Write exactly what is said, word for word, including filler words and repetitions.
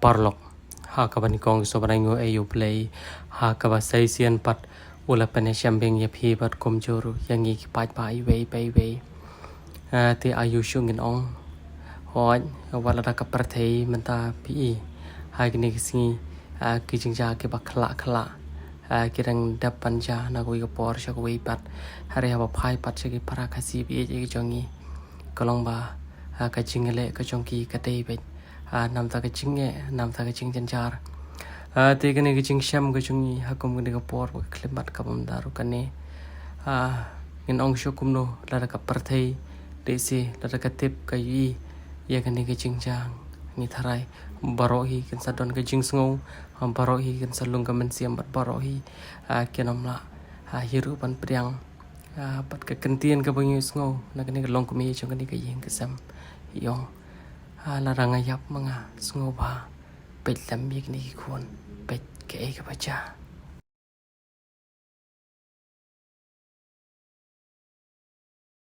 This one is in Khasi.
Paralok, ha kaba nyngkong sngewbha ïa U Blei, ha kaba shisien pat u la pynïashem biang ïa phi bad kumjuh ruh ïa ngi ki paidbah iwei pa iwei. Ah, te aiu shuh ngin ong. Hooid, wat lada ka pyrthei mynta phi i, ha kine ki sngi, ah, ki jingjia kiba khlah khlah, ah, ki dang dep ban jia na kawei ka por sha kawei pat. Hynrei haba phai pat sha ki para Khasi ba ïeit ki jong ngi, ka long ba, ah, ka jingïaleh ka jong ki ka dei beit, ah, namar ka jingeh, namar ka jingjynjar. Ah, te kane ka jingshem ka jong ngi ha kum kane ka por ba ka khlem bad kaba mynta ruh kane. Ah, ngin ong shuh kumno, lada ka pyrthei, lehse lada ka tip ka ïohi ïa kane ka jingjia, ngi tharai baroh hi kin sa don ka jingsngew, ah, baroh hi kin sa lung ka mynsiem bad baroh hi, ah, kin ym lah, ah, hi ruh ban pdiang, ah, bad ka ktien kaba ngi sngew na kane ka longkmie jong kane ka ïing ka sem. Ïong, ah, lada nga ïap ma nga sngewbha peit lem ïa kine ki khun, peit kaei kaba jia.